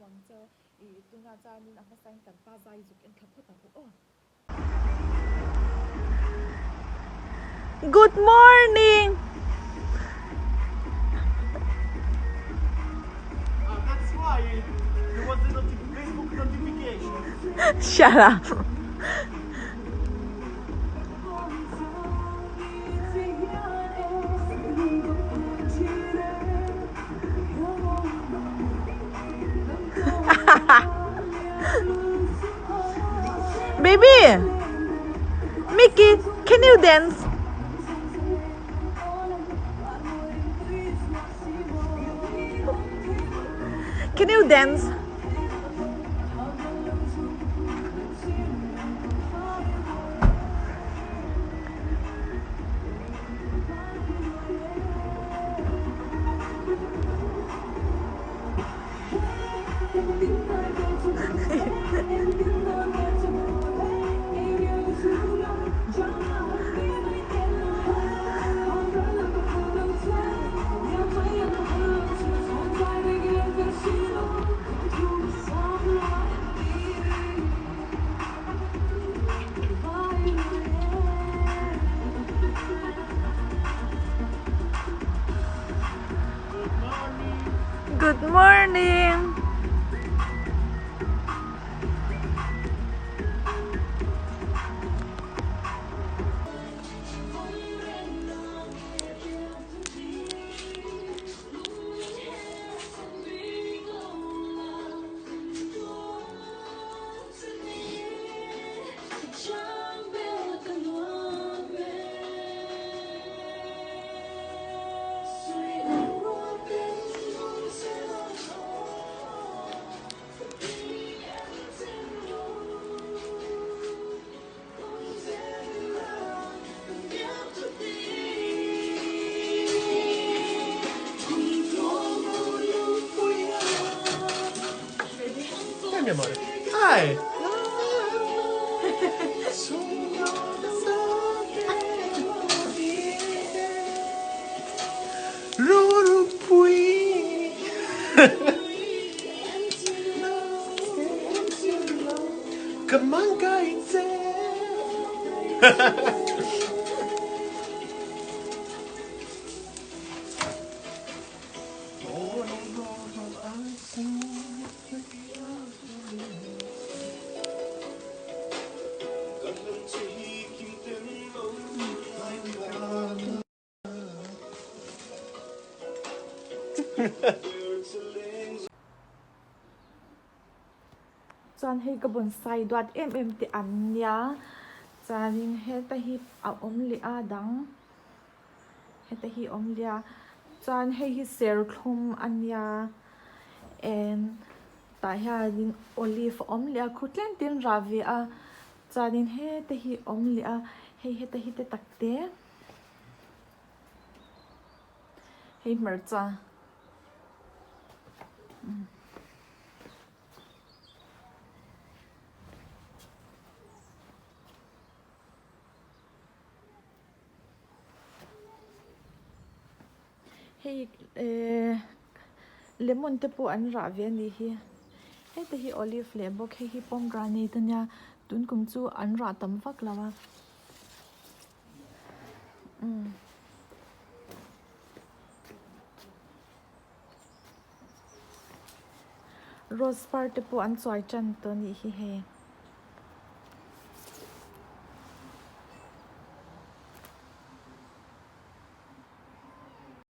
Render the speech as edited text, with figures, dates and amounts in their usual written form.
ang che i tunah chuanin a hmasain kan pa zai zuk en thla phawt ang u aw. Good morning. That's why there was a Facebook notification. Shut up. Baby, Mickey, can you dance? Can you dance? Good morning. Hey, mia amore. Hi. Ka mangai che. Chuan hei ka bonsai duat em em te an nia chuanin heta hi a awm leh a dang heta hi awm leh a chuan hei hi serthlum a nia and tah hianin olive a awm leh a khu tlem te an rah ve a chuanin heta hi awm leh a hei heta hi te tak te. Hei hmarcha hei eh lemon te pawh an rah ve a nih hi heta hi olive leh bawk hei hi pomegranate ania tun kum chu an rah tam vak lo a. Rose par te pawh an chuai tan tawh a nih hi hei.